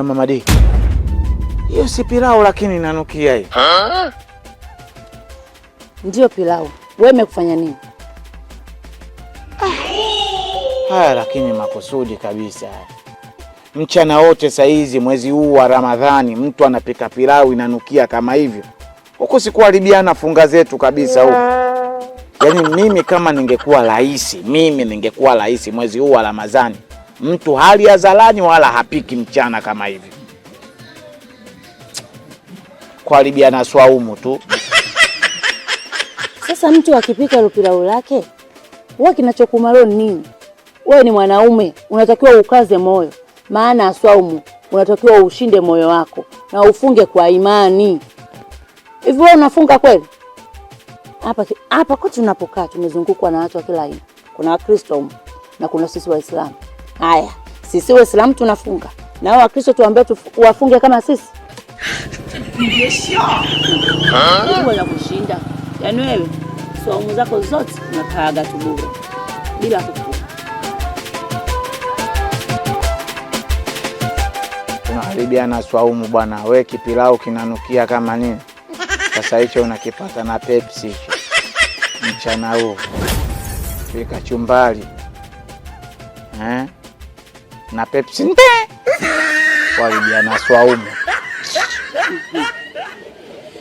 We Mama D, hiyo si pilau lakini inanukia hiyo. Ndiyo pilau. Wewe umekufanya nini? Haya, lakini makusudi kabisa. Mchana wote saizi mwezi huu wa Ramadhani mtu anapika pilau inanukia kama hivyo. Huku sikuharibiana funga zetu kabisa huku. Yaani mimi kama ningekuwa rais, mimi ningekuwa rais mwezi huu wa Ramadhani, mtu hali hadharani wala hapiki mchana kama hivi. Kuharibiana swaumu tu. Sasa mtu akipika pilau lake, wewe kinachokuuma roho ni nini? Wewe ni mwanaume, unatakiwa ukaze moyo, maana swaumu unatakiwa ushinde moyo wako na ufunge kwa imani. Hivi wewe unafunga kweli? Hapa hapa kote tunapokaa tumezungukwa na watu wa kila aina. Kuna Wakristo humu na kuna sisi Waislamu. Haya, sisi Waislamu tunafunga na hao Wakristo tuambie wafunge kama sisi? Ya kushinda. Yaani wewe swaumu zako zote unakaaga tu bure bila kufunga. Tunaharibiana swaumu bwana. We kipilau kinanukia kama nini? Sasa hicho unakipata na Pepsi hicho mchana huu, kachumbari eh? Na Pepsi nde kuharibiana swaumu.